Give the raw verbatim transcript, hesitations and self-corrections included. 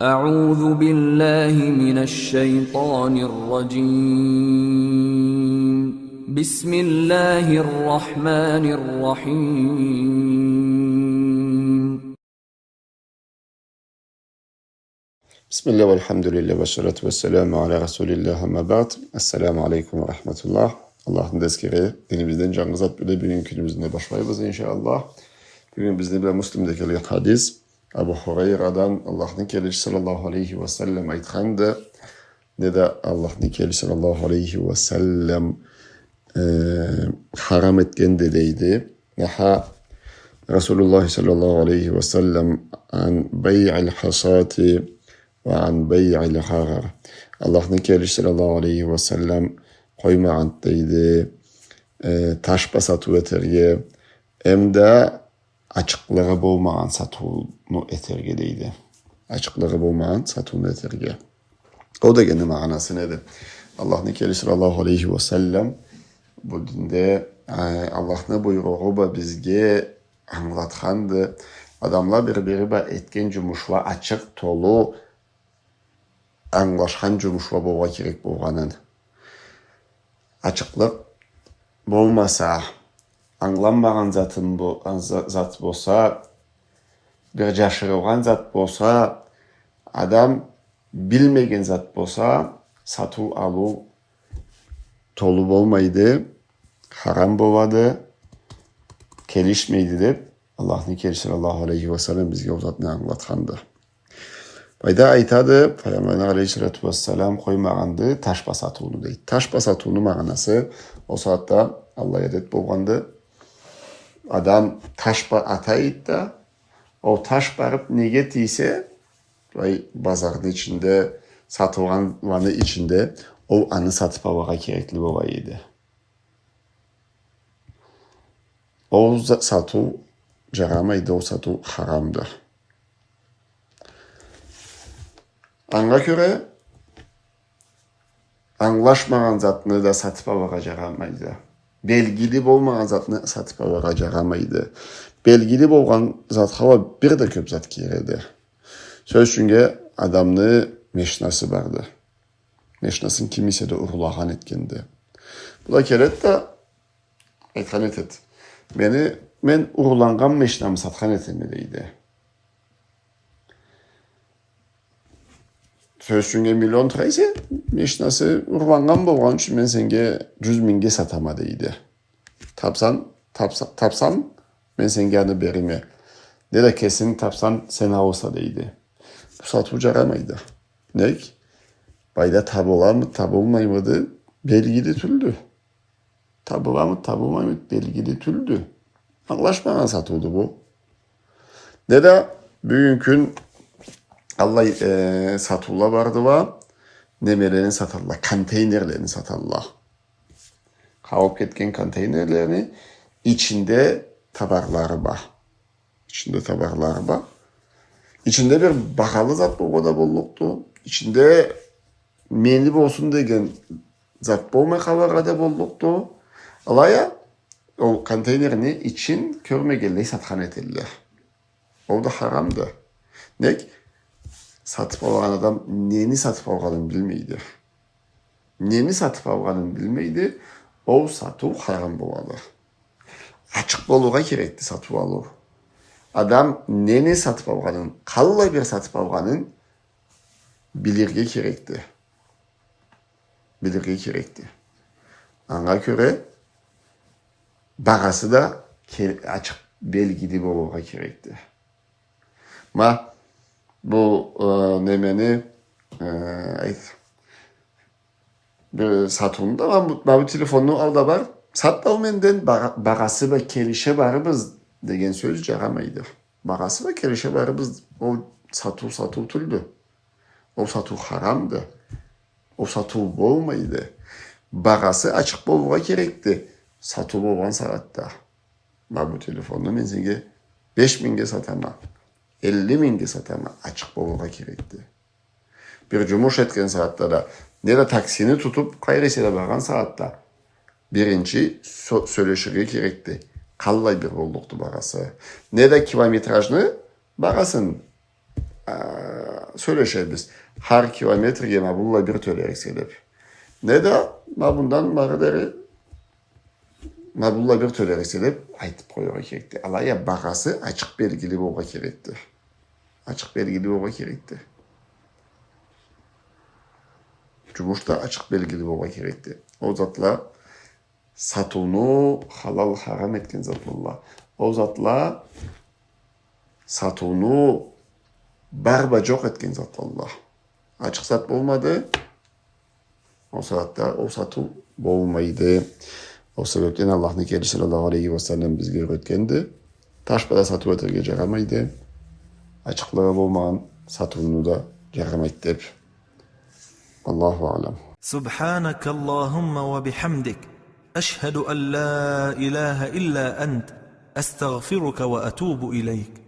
أعوذ بالله من الشيطان الرجيم. بسم الله الرحمن الرحيم. بسم الله والحمد لله والصلاة والسلام على رسول الله، أما بعد. السلام عليكم ورحمة الله. Аллахны да эсгере, динибизден джангы зат бла бюгюннгю кюнюбюзню башлайбыз, иншаАллах. Бюгюн бизни бла Муслимде келген хадис. Абу Хурайрадан, Аллахны келечиси саллаллаху алейхи ва саллам айтханды, неда Аллахны келечиси саллаллаху алейхи ва саллам, э, харам этгенди, дейди. نهى رسول الله صلى الله عليه وسلم عن بيع الحصاة وعن بيع الغرر. Аллахны келечиси саллаллаху алейхи ва саллам къоймагъанды, дейди, э, таш бла сатыу этерге, эмда ачыкълыгъы болмагъан сатыуну этерге, дейди. Ачыкълыгъы болмагъан сатыуну этерге. Ол дегенни магъанасы неди? Аллахны келечиси саллаллаху алейхи ва саллам бу динде, э, Аллахны буйругъу бла бизге ангылатханды. Адамла бир-бири бла этген джумушла ачыкъ, толу, ангылашхан джумушла болургъа керек болгъанын. Ачыкълыкъ болмаса, ангыланмагъан затын бо-, за-, зат болса, бир джашырылгъан зат болса, адам билмеген зат болса, сатыу-алыу толу болмайды, харам болады, келишмейди деб, Аллахны келечиси саллаллаху алейхи ва саллам бизге ол затны ангылатханды. Былайда айтады, Пайгъамбарыбыз алейхиссалату вассалам къоймагъанды таш бла сатыуну, дейди. Таш бла сатыуну магъанасы, ол сагъатда аллай адет болгъанды. Адам таш бла ата эди да, ол таш барыб неге тийсе, былай базарны ичинде, сатылгъанланы ичинде, ол аны сатыб алыргъа керекли бола эди. Ол за-, сатыу джарамайды, ол сатыу харамды. Анга кёре, ангылашмагъан затны да сатыб алыргъа джарамайды. Белгили болмагъан затны сатыб алыргъа джарамайды. Белгили болгъан затха уа бир да кёб зат киреди. Сёз ючюннге, адамны мешнасы барды. Мешнасын ким эсе да урлагъан этгенди. Бу да келеди да, айтхан этеди. Мени, мен урланнган мешнамы сатхан этеме, дейди. Сёз ючюннге, миллион тура эсе, мешнасы урланнган болгъан ючюн мен сеннге джюз мингге сатама, дейди. Табсанг, табса-, табсанг, мен сеннге аны береме. Неда кесинг табсанг, сен алырса, дейди. Бу сатыу джарамайды. Нек? Былайда табыламыды, табылмаймыды, белгили тюлдю. Табыламыды, табылмаймыды, белгили тюлдю. Ангылашмагъан сатыуду бу. Неда бюгюн кюн аллай, э, сатыула бардыла, немелени саталла, контейнерлени саталла. Къалыб кетген контейнерлени ичинде товарлары бар. Ичинде товарлары бар. Ичинде бир багъалы зат болургъа да боллукъду. Ичинде мени болсун деген зат болмай къалыргъа да боллукъду. Алай а ол контейнерни ичин кёрмегенлей сатхан этелле. Ол да харамды. Нек? Сатыб алгъан адам нени сатыб алгъанын билмейди. Нени сатыб алгъанын билмейди, ол сатыу харам болады. Ачыкъ болургъа керекди сатыу-алыу. Адам нени сатыб алгъанын, къаллай бир сатыб алгъанын билирге керекди. Билирге керекди. Анга кёре багъасы да ке-, ачыкъ, белгили болургъа керекди. Ма, бу, э, немени, э, айт, бир сатыуну да, ма бу, ма бу телефонну ал да бар, сат да ол менден, багъа-, багъасы бла келише барыбыз деген сёз джарамайды. Багъасы бла келише барыбыз, ол сатыу сатыу тюлдю. Ол сатыу харамды. Ол сатыу болмайды. Багъасы ачыкъ болургъа керекди. Сатыу болгъан сагъатда. Ма бу телефонну мен сеннге беш мингге сатама, элли мингге сатама, ачыкъ болургъа керекди. Бир джумуш этген сагъатда да, неда таксини тутуб, къайры эсе да баргъан сагъатда, биринчи сё-, сёлеширге керекди. Къаллай бир боллукъду багъасы. Неда километражны багъасын а, сёлешебиз. Хар километрге ма быллай бир тёлериксе деп. Неда ма бундан ма ары дери ма быллай бир тёлериксе деп айтып къояргъа керекди. Алай а багъасы ачыкъ белгили болургъа керекди. Ачыкъ белгили болургъа керекди. Джумуш да ачыкъ белгили болургъа керекди. Ол затла сатыуну халал, харам этген затла. Ол затла сатыуну бар бла джокъ этген затла. Ачыкъ зат болмады, ол сагъатда ол сатыу болмайды. Ол себепден Аллахны келечиси саллаллаху алейхи ва саллам бизге юретгенди. Таш бла да сатыу этерге джарамайды. Ачыкълыгъы болмагъан сатыуну да джарамайды деп. Аллаху алам. سبحانك اللهم وبحمدك، أشهد أن لا إله إلا أنت، أستغفرك وأتوب إليك.